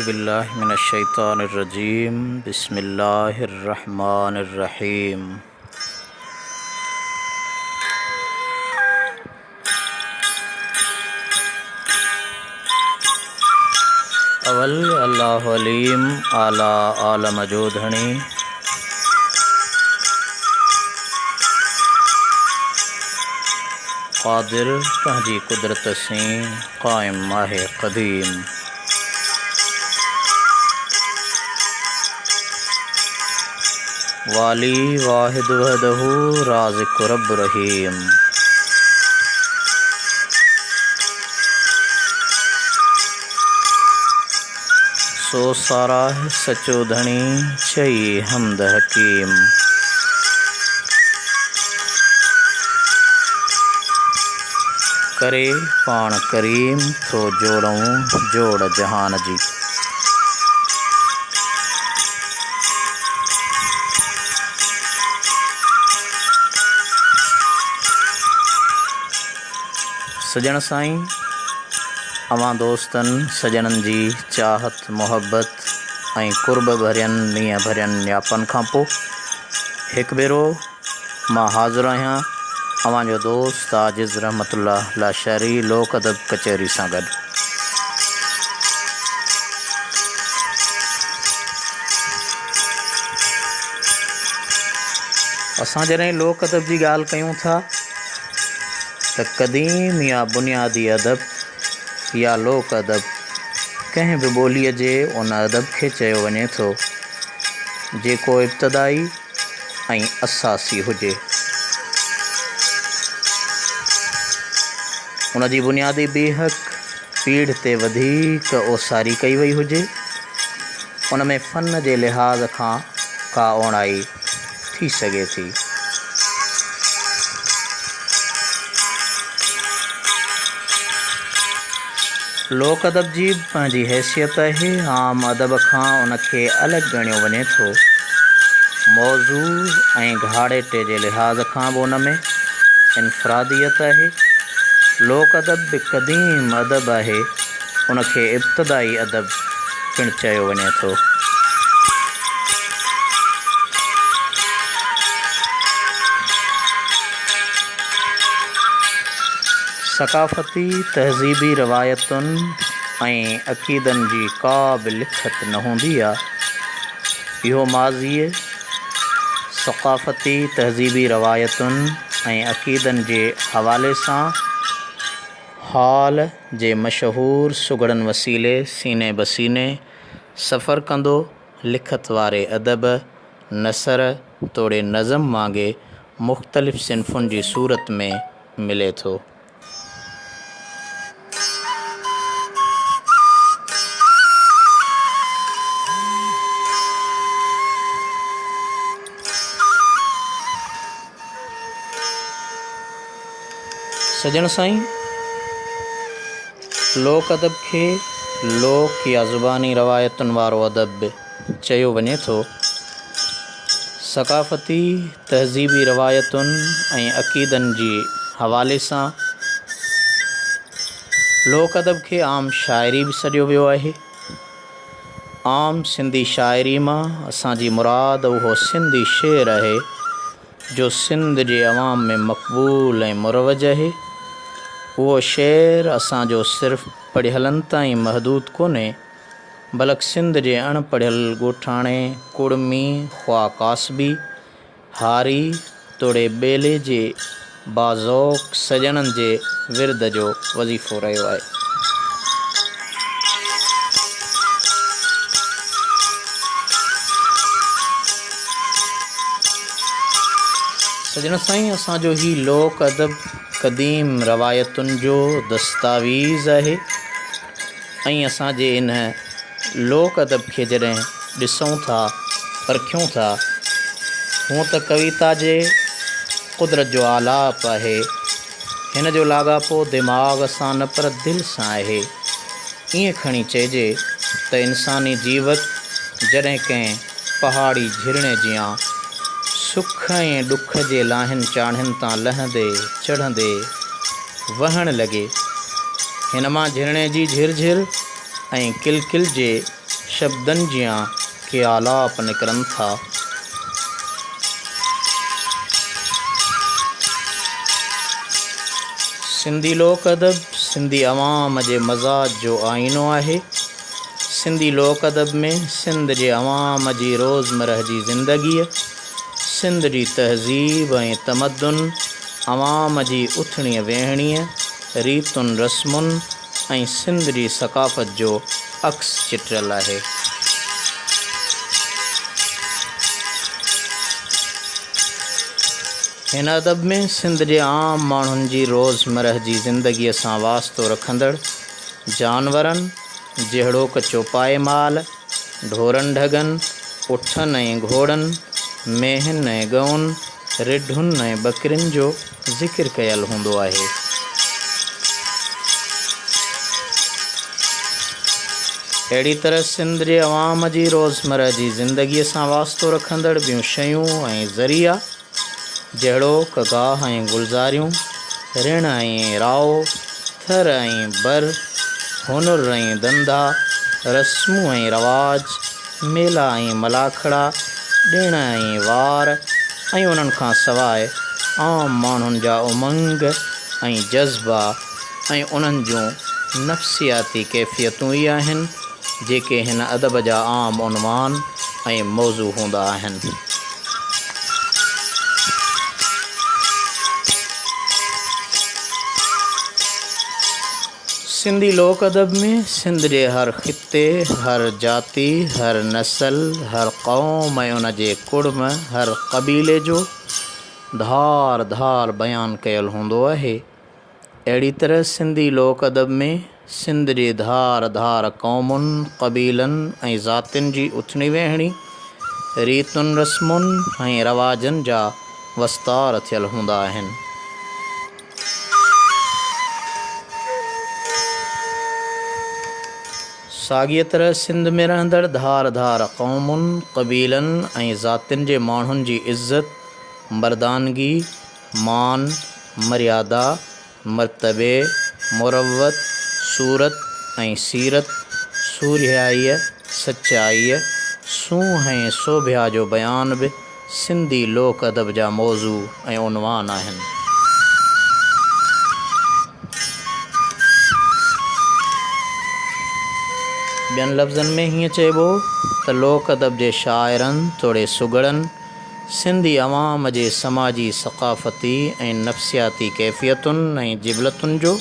بالله من الشيطان الرجيم بسم الله الرحمن الرحيم اول الله عليم اعليٰ عالم جو ڌڻي قادر پنهنجي قدرت سين قائم آهي قديم. والي واحد وحده رازق رب رحيم. سو ساراهه سچو ڌڻي چئي حمد حڪيم. ڪري پاڻ ڪريم ٿو جوڙئون جوڙ جهان جي. سڄڻ سائين اوهان دوستن سڄڻن جي چاهت محبت ۽ قرب ڀرين نينهن ڀرين نياپن کان پو هڪ ڀيرو مان حاضر آهيان اوهان جو دوست عاجز رحمت الله لاشاري لوڪ ادب ڪچهري سان گڏ. اسان جڏهن لوڪ ادب جي ڳالهه ڪيون ٿا ته قديم يا بنيادي ادب يا لوڪ ادب ڪنهن به ٻوليء جي ان ادب کي چيو وڃي ٿو جيڪو ابتدائي ۽ اساسي هجي. ان جي بنيادي بيهڪ پيڙهه تي وڌيڪ اوساري ڪئي وئي هجي. ان ۾ فن جي لحاظ کان ڪا اوڻائي ٿي سگهي ٿي. لوڪ ادب جي به پنهنجي حيثيت آهي. عام ادب کان ان کي الڳ ڳڻيو وڃي ٿو. موضوع ۽ گهاڙيٽي جي لحاظ کان به ان ۾ انفراديت آهي. لوڪ ادب به قديم ادب آهي. ان کي ابتدائي ادب پڻ چيو وڃي ٿو. ثقافتي، تهذيبي روايتن ۽ عقيدن جي ڪا به لکت نه هوندي آ. اهو ماضيء، ثقافتي، تهذيبي روايتن ۽ عقيدن جي حوالي سان حال جي مشهور سگهڙن وسيلي سيني به سيني سفر ڪندو لکت واري ادب، نثر توڙي نظم وانگي مختلف صنفن جي صورت ۾ ملي ٿو. سڄڻ سائين، لوڪ ادب کي لوڪ يا زباني روايتن وارو ادب به چيو وڃي ٿو. ثقافتي، تهذيبي روايتن ۽ عقيدن جي حوالي سان لوڪ ادب کي عام شاعري به سڏيو ويو آهي. عام سنڌي شاعري مان اسان جي مراد اهو سنڌي شعر آهي، جو سنڌ جي عوام ۾ مقبول ۽ مروج اهي. اهو شعر اسان جو صرف پڙهيلن تائين محدود ڪونهي، بلڪ سنڌ جي اڻ پڙهيل ڳوٺاڻي، ڪڙمي خواه ڪاسبي، هاري توڙي ٻيلي جي باذوق سڄڻن جي ورد جو وظيفو رهيو آهي. سڄڻ سائين اسان جو هي لوڪ ادب قديم روايتن جو دستاويز آهي ۽ اسان جي ان لوڪ ادب کي جڏهن ڏسون ٿا، پرکيون ٿا، هونء ته ڪويتا جي قدرت جو آلاپ آهي. هن جو لاڳاپو دماغ سان نه پر دل سان آهي. ائين کڻي چئجي ته انساني جيوت جڏهن ڪنهن پهاڙي جهرڻي جيان سک ۽ ڏک جي لاهين چاڙهين تان لهندي چڙهندي وهڻ لڳي، هن مان جهرڻي جي جهر جهر ۽ ڪل ڪل جي شبدن جيان ڪي آلاپ نڪرن ٿا. سنڌي لوڪ ادب سنڌي عوام جي مزاج جو آئينو آهي. سنڌي لوڪ ادب ۾ سنڌ جي عوام جي روزمرهه جي زندگيء، سنڌ جي تهذيب ۽ تمدن، عوام جي اٿڻيء ويهڻيء، ريتن رسمن ۽ سنڌ جي ثقافت جو عڪس چٽيل آهي. هن ادب ۾ سنڌ جي عام ماڻهن جي روزمرهه جي زندگيء سان واسطو رکندڙ جانورن جهڙوڪ چوپائي مال، ڍورن ڍڳن، اٺن ۽ گهوڙن، مينهن ۽ ڳئون، رڍن ۽ ٻڪرين جو ذڪر ڪيل هوندو آهي. اهڙي طرح سنڌ جي عوام جي روزمره جي زندگيء سان واسطو رکندڙ ٻيون شيون ۽ ذريعا جهڙوڪ گاهه ۽ گلزاريون، رڻ ۽ رائو، ٿر ۽ بر، هنر ۽ ڌنڌا، رسمون ۽ رواج، ميلا ۽ ملاکڙا، ڏڻ ۽ وار ۽ انهن کان سواء عام ماڻهن جا امنگ ۽ جذبا ۽ انهن جون نفسياتي ڪيفيتون ئي آهن، جيڪي هن ادب جا عام عنوان ۽ موضوع هوندا آهن. سنڌي لوڪ ادب ۾ سنڌ جي هر خطي، هر جاتي، هر نسل، هر قوم ۽ ان جي ڪڙم، هر قبيلي جو ڌار ڌار بيان ڪيل هوندو آهي. اهڙي طرح سنڌي لوڪ ادب ۾ سنڌ جي ڌار ڌار قومن، قبيلن ۽ ذاتين جي اٿڻي ويهڻي، ريتن رسمن ۽ رواجن جا وستار ٿيل هوندا آهن. ساڳيء طرح سنڌ ۾ رهندڙ ڌار ڌار قومن، قبيلن ۽ ذاتين جي ماڻهن جي عزت، مردانگي، مان، مريادا، مرتبي، مروت، صورت ۽ سيرت، سورهيائيء، سچائيء، سونهن ۽ سوڀيا جو بيان به سنڌي لوڪ ادب جا موضوع ۽ عنوان آهن. ٻين لفظن ۾ هيئن چئبو ته لوڪ ادب جي شاعرن توڙي سگهڙن سنڌي عوام جي سماجي، ثقافتي ۽ نفسياتي ڪيفيتن ۽ جبلتن جو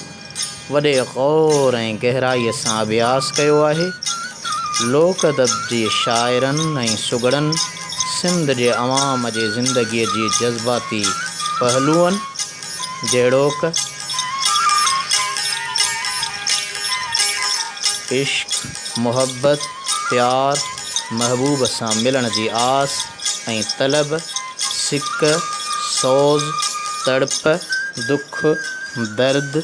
وڏي غور ۽ گهرائيء سان اڀياس ڪيو آهي. لوڪ ادب جي شاعرن ۽ سگهڙن سنڌ جي عوام جي زندگيء جي جذباتي پهلوئن جهڙوڪ، عشق، محبت، پيار، محبوب سان ملڻ جي آس ۽ طلب، سڪ، سوز، تڙپ، دک، درد،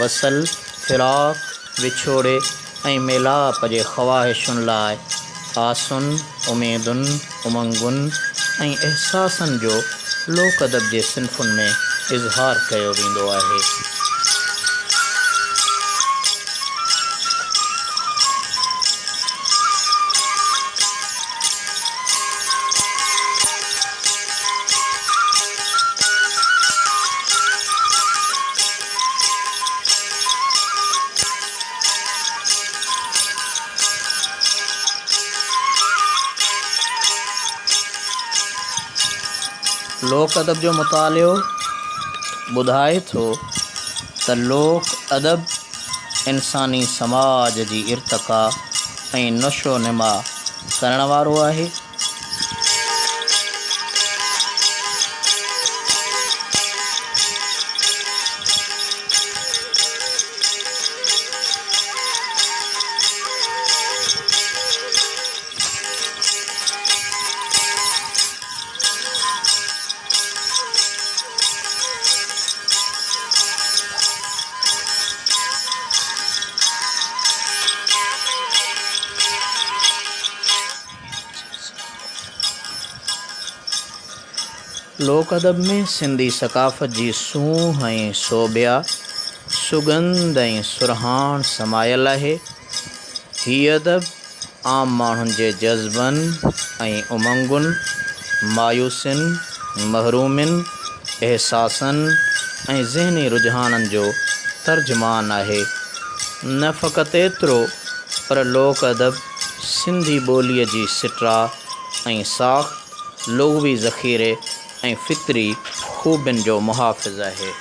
وصل، فراق، وڇوڙي ۽ ميلاپ جي خواهشن لاء آسن، اميدن، امنگن ۽ احساسن جو لوڪ ادب جي صنفن ۾ اظهار ڪيو ويندو آهي. لوڪ ادب جو مطالعو ٻڌائي ٿو ته لوڪ ادب انساني سماج جي ارتقا ۽ نشوونما ڪرڻ وارو آهي. لوڪ ادب ۾ سنڌي ثقافت جي سونهن ۽ سوڀيا، سڳنڌ ۽ سرهاڻ سمايل آهي. هي ادب عام ماڻهن جي جذبن ۽ امنگن، مايوسين، محرومين، احساسن ۽ ذهني رجحانن جو ترجمان آهي. نه فقط ايترو پر لوڪ ادب سنڌي ٻوليء جي سٽاء ۽ ساخت، لغوي ذخيري ۽ فطري خوبين جو محافظ آهي.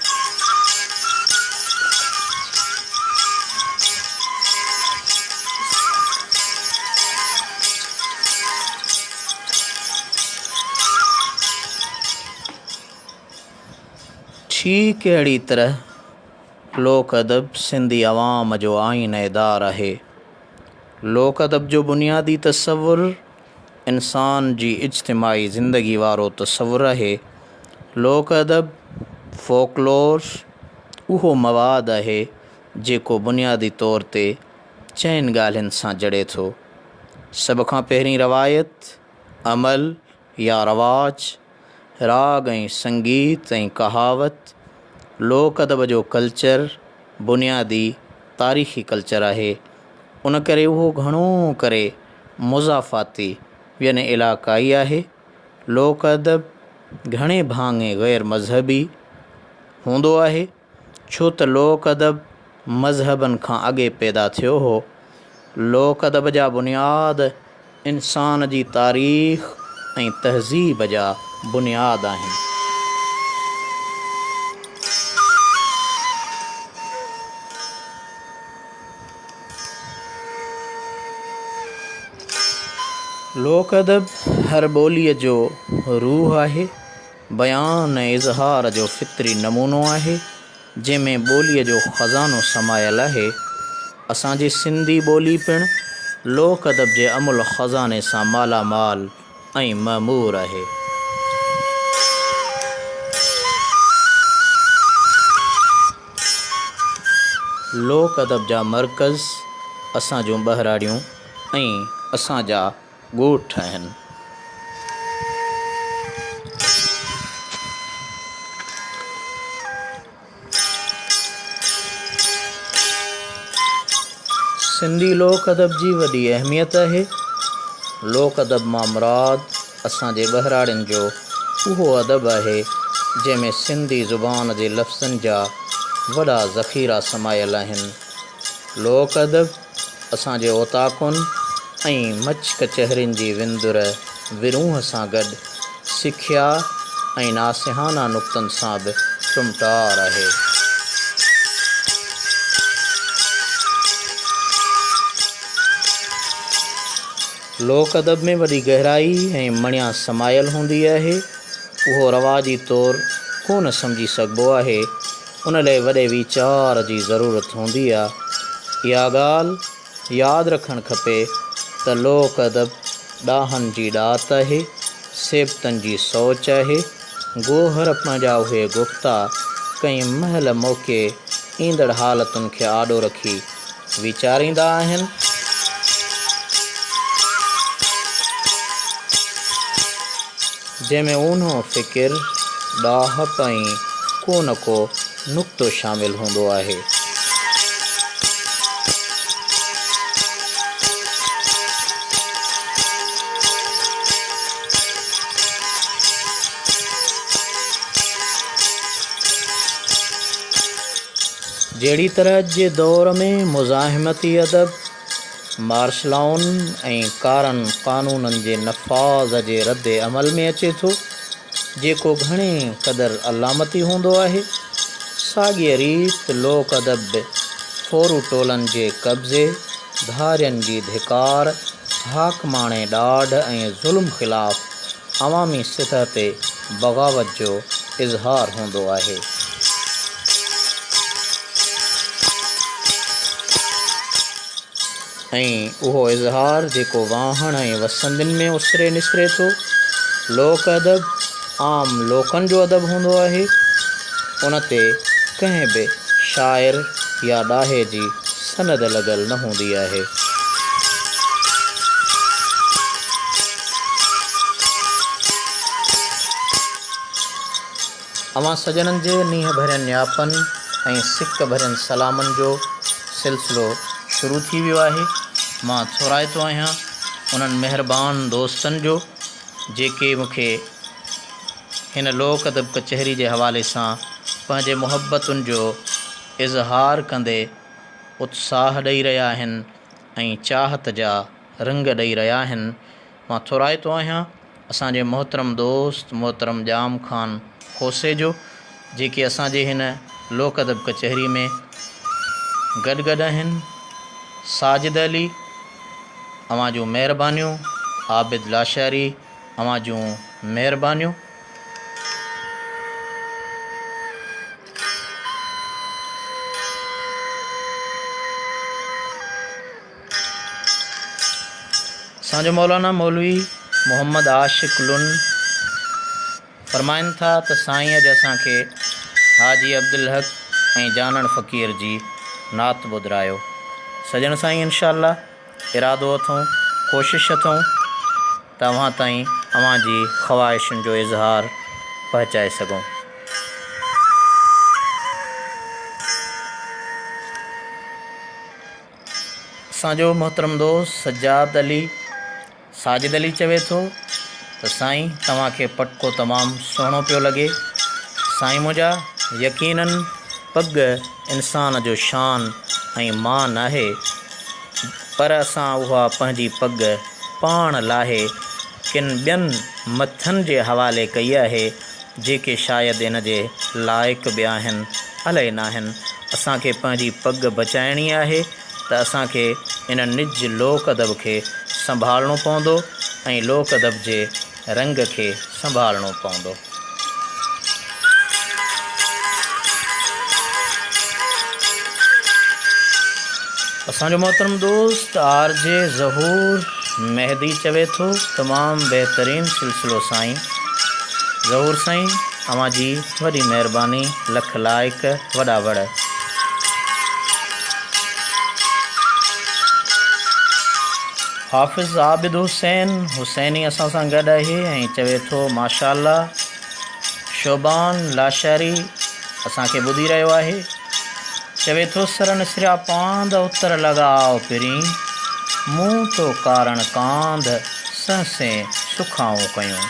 ٺيڪ اهڙي طرح لوڪ ادب سنڌي عوام جو آئينه دار آهي. لوڪ ادب جو بنيادي تصور انسان جي اجتماعي زندگي وارو تصور آهي. لوڪ ادب، Folklore، اهو مواد آهي جيڪو بنيادي طور تي چئن ڳالهين سان جڙي ٿو. سڀ کان پهرين روايت، عمل يا رواج، راڳ ۽ سنگيت ۽ ڪهاوت. لوڪ ادب جو ڪلچر بنيادي تاريخي ڪلچر آهي. ان ڪري اهو گهڻو ڪري مضافاتي يعني علاقائي آهي. لوڪ ادب گهڻي ڀاڱي غير مذهبي هوندو آهي، ڇو ته لوڪ ادب مذهبن کان اڳي پيدا ٿيو هو. لوڪ ادب جا بنياد انسان جي تاريخ ۽ تهذيب جا بنياد آهن. لوڪ ادب هر ٻوليء جو روح آهي، بيان ۽ اظهار جو فطري نمونو آهي. جنهن ۾ ٻوليء جو خزانو سمايل آهي. اسان جي سنڌي ٻولي پڻ لوڪ ادب جي املهه خزاني سان مالا مال ۽ معمور آهي. لوڪ ادب جا مرڪز اسان جون ٻهراڙيون ۽ اسان جا ڳوٺ آهن. سنڌي لوڪ ادب جي وڏي اهميت آهي. لوڪ ادب مان مراد اسان جي ٻهراڙين جو اهو ادب آهي، جنهن ۾ سنڌي زبان جي لفظن جا وڏا ذخيرا سمايل آهن. لوڪ ادب اسان جي اوطاقن ۽ مچ ڪچهرين جي وندر ورونهه سان گڏ سکيا ۽ ناصحانه نقطن سان به ٽمٽار آهي. لوڪ ادب ۾ وڏي گهرائي ۽ مڻيا سمايل هوندي آهي. اهو رواجي طور ڪونه سمجهي سگهبو آهي. ان لئه وڏي ويچار جي ضرورت هوندي آ. اها ڳالهه ياد رکڻ کپي ته لوڪ ادب ڏاهن جي ڏات آهي، سيبتن جي سوچ آهي. گوهر پنهنجا اهي گفتا ڪنهن مهل موقعي ايندڙ حالتن کي آڏو رکي ويچاريندا آهن. جنهن ۾ اونهو فڪر، ڏاهپ ۽ ڪو نه ڪو نقطو شامل هوندو آهي. جهڙي طرح اڄ جي دور ۾ مزاحمتي ادب، مارشلائن ۽ ڪارن قانونن جي نفاذ جي رد عمل ۾ اچي ٿو، جيڪو گهڻي قدر علامتي هوندو آهي. ساڳيء ريت لوڪ ادب به ڦورو ٽولن جي قبضي، ڌارين جي ڌڪار، حاڪماڻي ڏاڍ ۽ ظلم خلاف عوامي سطح تي بغاوت جو اظهار هوندو آهي. ۽ اهو اظهار جيڪو واهڻ ۽ وسندين ۾ اسري نسري ٿو. لوڪ ادب عام لوڪن جو ادب هوندو آهي. ان تي ڪنهن به شاعر يا ڏاهي جي سند لڳل نه هوندي آهي. اوهان سڄڻن جي نينهن ڀرين نياپن ۽ سڪ ڀرين سلامن جو سلسلو شروع ٿي ويو آهي. مان ٿورائتو آهيان. انهن مهربان دوستن جو جيڪي مون کي هن لوڪ ادب ڪچهري جي حوالي سان پنهنجي محبتن جو اظهار ڪندي اتساهه ڏئي رهيا آهن ۽ چاهت جا رنگ ڏئي رهيا آهن. مان ٿورائتو آهيان اسان جي محترم دوست محترم ڄام خان کوسي جو جيڪي اسان جي هن لوڪ ادب ڪچهري ۾ گڏ گڏ آهن. ساجد علي اوهان جون مهربانيون، عابد لاشاري اوهان جون مهربانيون. اسان جو مولانا مولوي محمد عاشق لن فرمائن ٿا ته سائين اڄ اسان کي حاجي عبدالحق ۽ جانڻ فقير جي نعت ٻڌرايو. سڄڻ سائين انشاء الله ارادو اٿئون ڪوشش اٿئون ته اوهان تائين اوهان جي خواهشن جو اظهار پهچائي سگهون. اسان جو محترم دوست سجاد علي ساجد علي چوي ٿو ته سائين توهان کي پٽڪو تمام سهڻو پيو لڳي. سائين منهنجا يقينن پڳ انسان جو شان ۽ مان آهي پر اسان اها پنهنجي پڳ پاڻ لاهي ڪن ٻين مٿن جي حوالي ڪئي آهي جيڪي شايد ان جي لائق به آهن الئي ناهن. اسان کي پنهنجي پڳ بچائڻي آهي ته اسان کي ان نج لوڪ ادب کي سنڀالڻو پوندو ۽ لوڪ ادب جي رنگ کي سنڀالڻو پوندو. اسان جو محترم دوست آر جي ظهور مهدي چوي ٿو تمام بهترين سلسلو سائين ظهور سائين اوهان جي وڏي مهرباني لک لائق وڏا وڙ. حافظ عابد حسين حسيني اسان سان گڏ آهي ۽ چوي ٿو ماشاء الله شعبان لاشاري اسان کي ٻڌي رهيو آهي چوي ٿو سر نسريا پاند اتر لڳا آء پرين مون تو ڪارڻ ڪانڌ سهسين سکائون ڪيون.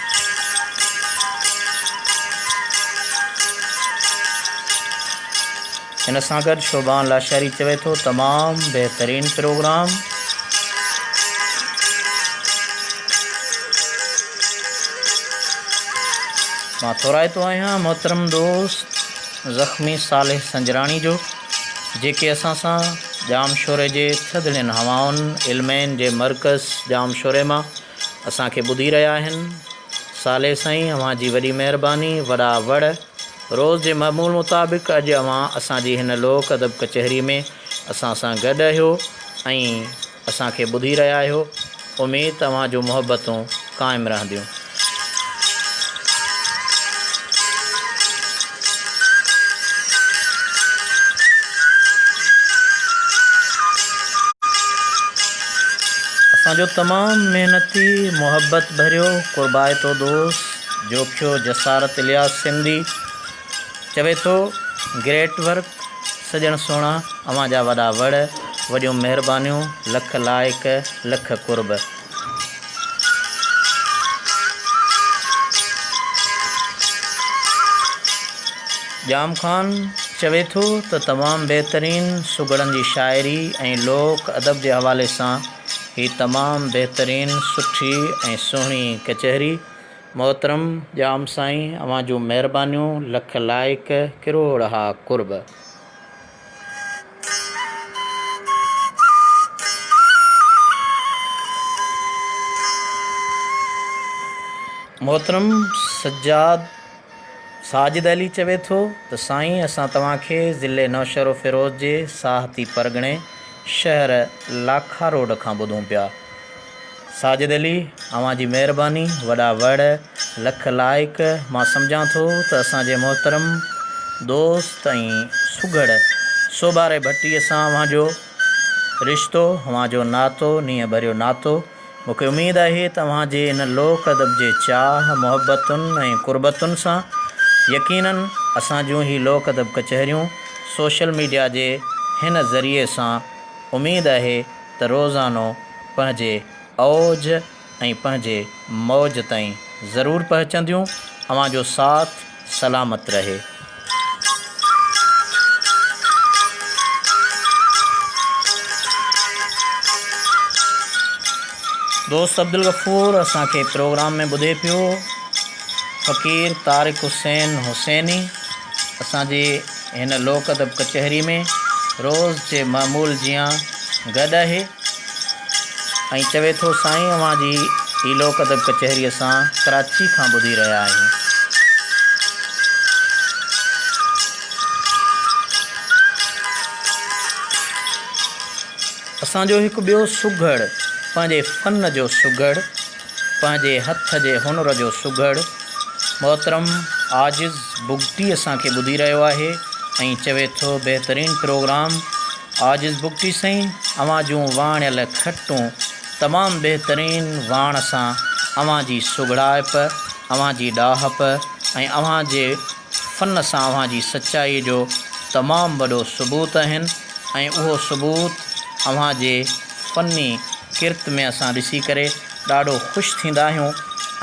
ان سان گڏ شعبان لاشاري چوي ٿو تمام بهترين پروگرام. مان ٿورائتو آهيان محترم دوست زخمي صالح سنجراڻي جو جيڪي اسان سان ڄامشوري جي ٿڌڙين هوائن علمين جي مرڪز ڄامشوري مان اسان کي ٻڌي رهيا آهن. صالح سائين اوهان جي وڏي مهرباني وڏا وڙ. روز جي معمول مطابق اڄ اوهان اسان جي هن لوڪ ادب ڪچهري ۾ اسان سان گڏ آهيو ۽ اسان کي ٻڌي رهيا آهيو. اميد ته اوهان جون محبتون قائم رهنديون. اسان جو تمام محنتي، محبت ڀريو، قربائتو دوست جوکيو جسارت الياس سنڌي چوي ٿو، گريٽ ورڪ سڄڻ سهڻا اوهان جا وڏا وڙ، وڏيون مهربانيون، لک لائق، لک قرب. ڄام خان چوي ٿو ته تمام بهترين سگهڙن جي شاعري ۽ لوڪ ادب جي حوالي سان هي تمام بهترين سٺي ۽ سهڻي ڪچهري محترم ڄام سائين اوهان جون مهربانيون لک لائق ڪروڙ ها قرب. محترم سجاد ساجد علي چوي ٿو ته سائين اسان توهان کي ضلعي نوشهروفيروز جي ساهتي پرڳڻي شهر لاکا روڊ کان ٻڌون پيا. ساجد علي اوهان جي مهرباني وڏا وڙ لک لائق مان سمجهان ٿو ته اسان جي محترم دوست ۽ سگهڙ سوڀاري ڀٽي سان اوهان جو رشتو اوهان جو ناتو نينهن ڀريو ناتو مون کي اميد آهي ته اوهان جي ان لوڪ ادب جي چاهه، محبتن ۽ قربتن سان يقيناً اسان جون هي لوڪ ادب ڪچهريون سوشل ميڊيا جي هن ذريعي سان اميد آهي ته روزانو پنهنجي اوج ۽ پنهنجي موج تائين ضرور پهچنديون. اوهان جو ساٿ سلامت رهي. دوست عبدالغفور اسان کي پروگرام ۾ ٻڌي پيو. فقير طارق حسين حسيني اسان جي هن لوڪ ادب ڪچهري ۾ روز جي معمول جيان گڏ آهي ۽ چوي ٿو سائين اوهان جي هي لوڪ ادب ڪچهري اسان ڪراچي کان ٻڌي رهيا آهيون. اسان جو هڪ ٻيو سگهڙ پنهنجي فن جو سگهڙ پنهنجي هٿ جي هنر جو سگهڙ محترم عاجز بگٽي اسان کي ٻڌي رهيو آهي ۽ چوي ٿو بهترين پروگرام عاجز بگٽي سائين اوهان جون واڻيل کٽون تمام بهترين واڻ سان اوهان جي سگهڙائپ اوهان جي ڏاهپ ۽ اوهان جي فن سان اوهان جي سچائي جو تمام وڏو ثبوت آهن ۽ اهو ثبوت اوهان جي فني ڪرت ۾ اسان ڏسي ڪري ڏاڍو خوش ٿيندا آهيون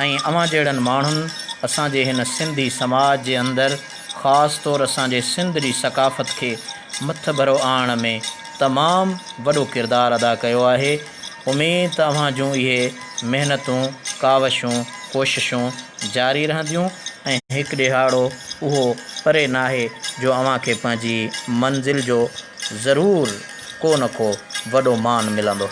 ۽ اوهان جهڙن ماڻهن اسان جي هن سنڌي سماج جي اندر خاص طور اسان جي سنڌ جي ثقافت کي مٿڀرو آڻڻ ۾ تمام وڏو ڪردار ادا ڪيو آهي اميد ته اوهان جون اهي محنتون ڪاوشون ڪوششون جاري رهنديون ۽ هڪ ڏهاڙو اهو پري ناهي جو اوهان کي پنهنجي منزل جو ضرور ڪو نه ڪو وڏو مان ملندو.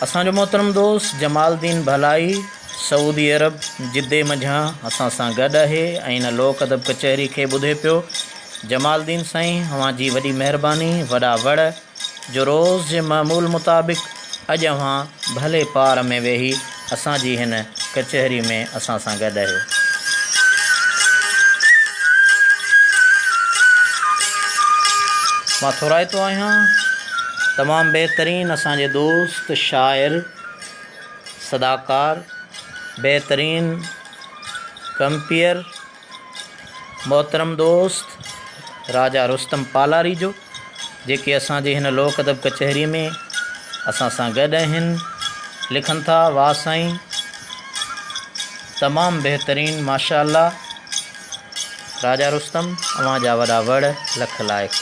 اسان جو محترم دوست جمال الدين ڀلائي سعودي عرب جدي منجهان اسان سان گڏ آهي ۽ هن لوڪ ادب ڪچهري کي ٻڌي پيو. جمال الدين سائين اوهان جي وڏي مهرباني وڏا وڙ. جو روز جي معمول مطابق اڄ اوهان ڀلي پار ۾ ويهي اسان جي هن ڪچهري ۾ اسان سان گڏ آهيو. مان ٿورائتو آهيان تمام بهترين اسان جي دوست شاعر صداڪار بهترين ڪمپيئر محترم دوست راجا رستم پالاري جو جيڪي اسان جي هن لوڪ ادب ڪچهري ۾ اسان سان گڏ آهن لکن ٿا واه سائين تمام بهترين ماشاء الله راجا رستم اوهان جا وڏا وڙ لک لائق.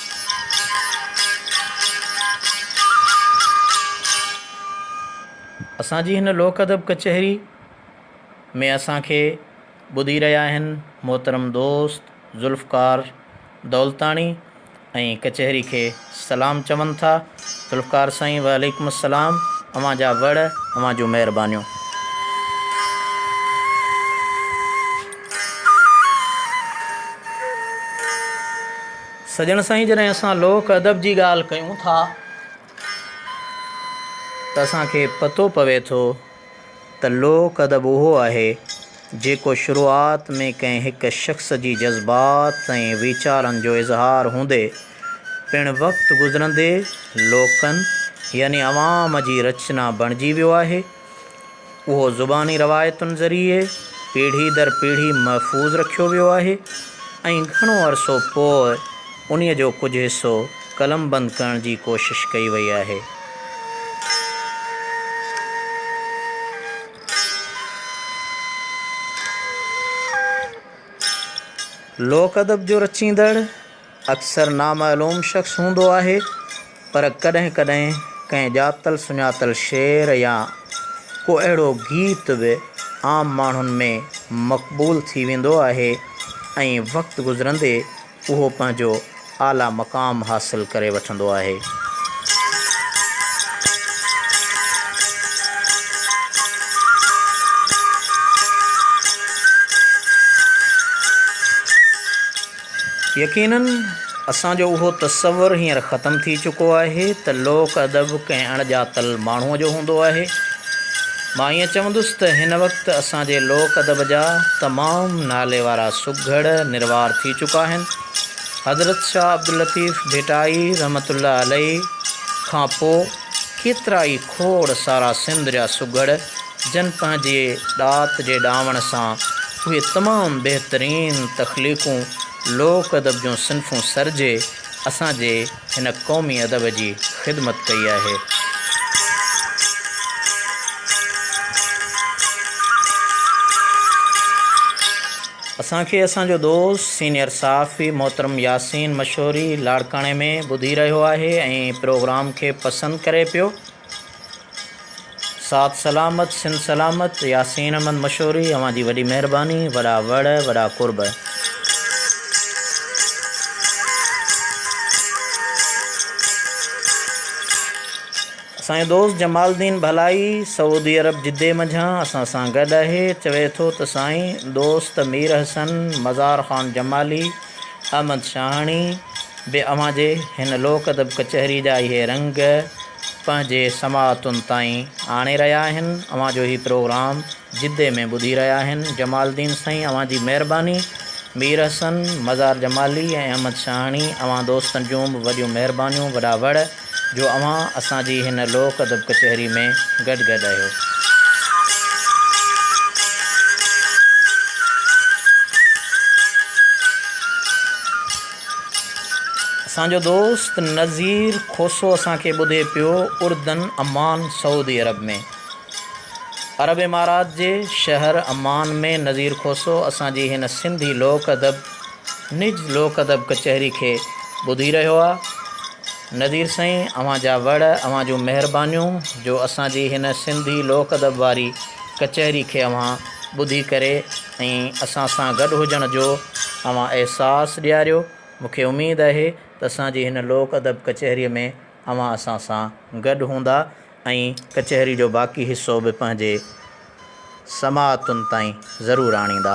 اسان جي هن لوڪ ادب ڪچهري ۾ اسان کي ٻڌي رهيا آهن محترم دوست ذوالفقار دولتاڻي ۽ ڪچهري کي سلام چون ٿا ذوالفقار سائين وعليڪم السلام اوهان جا وڙ اوهان جون مهربانيون. سڄڻ سائين جڏهن اسان لوڪ ادب جي ڳالهه ڪيون ٿا ته اسان کي پتو پوي ٿو ته لوڪ ادب اهو آهي، جيڪو شروعات ۾ ڪنهن هڪ شخص جي جذبات ۽ ويچارن جو اظهار هوندي، پڻ وقت گذرندي لوڪن يعني عوام جي رچنا بڻجي ويو آهي. اهو زباني روايتن ذريعي پيڙهي در پيڙهي محفوظ رکيو ويو آهي ۽ گهڻو عرصو پوء انهيء جو ڪجهه حصو قلمبند ڪرڻ جي ڪوشش ڪئي وئي آهي. لوڪ ادب جو رچيندڙ اڪثر نامعلوم شخص هوندو آهي، پر ڪڏهن ڪڏهن ڪنهن ڄاتل سڃاتل شعر يا ڪو اهڙو گيت به عام ماڻهن ۾ مقبول ٿي ويندو آهي ۽ وقت گذرندي اهو پنهنجو اعليٰ مقام حاصل ڪري وٺندو آهي. يقيناً اسان جو اهو تصور هينئر ختم ٿي چڪو آهي ته لوڪ ادب ڪنهن اڻ ڄاتل ماڻهوء جو هوندو آهي. مان ائين چوندس ته هن وقت اسان جي لوڪ ادب جا تمام نالي وارا سگهڙ نروار ٿي چڪا آهن. حضرت شاهه عبداللطيف ڀٽائي رحمة الله عليه کان پوء ڪيترا ئي کوڙ سارا سنڌ جا سگهڙ جن پنهنجي ڏات جي ڏاوڻ سان اهي تمام بهترين تخليقون لوڪ ادب جون صنفون سرجي اسان جي هن قومي ادب جي خدمت ڪئي آهي. اسان کي اسان جو دوست سينيئر صحافي محترم ياسين مشوري لاڙڪاڻي ۾ ٻڌي رهيو آهي ۽ پروگرام کي پسند ڪري پيو. ساٿ سلامت سنڌ سلامت ياسين احمد مشوري اوهان جي وڏي مهرباني وڏا وڙ وڏا قرب. اسان جو دوست جمال الدين ڀلائي سعودي عرب جدي منجهان اسان سان گڏ آهي چوي ٿو ته سائين دوست مير حسن مزار خان جمالي احمد شاهاڻي به اوهان جي هن لوڪ ادب ڪچهري جا اهي رنگ پنهنجي سماعتن تائين آڻي رهيا آهن. اوهان جو هي پروگرام جدي ۾ ٻڌي رهيا آهن. جمال الدين سائين اوهان جي مهرباني. مير حسن، مزار جمالي ۽ احمد شاهاڻي اوهان دوستن جون به وڏيون مهربانيون وڏا وڙ جو اوهان اسان جي هن لوڪ ادب ڪچهري ۾ گڏ گڏ آهيو. اسان جو دوست نذير کوسو اسان کي ٻڌي پيو اردن عمان سعودي عرب ۾. عرب امارات جي شهر عمان ۾ نذير کوسو اسان جي هن سنڌي لوڪ ادب نج لوڪ ادب ڪچهري کي ٻڌي رهيو آ. نذير سائين اوهان جا وڙ اوهان جون مهربانيون جو اسان جي هن سنڌي لوڪ ادب واري ڪچهري کي اوهان ٻڌي ڪري ۽ اسان سان گڏ هجڻ جو اوهان احساس ڏياريو مون کي اميد آهي ته اسان جي هن لوڪ ادب ڪچهري ۾ اوهان اسان سان گڏ هوندا ۽ ڪچهري جو باقي حصو به پنهنجي سماعتن تائين ضرور آڻيندا.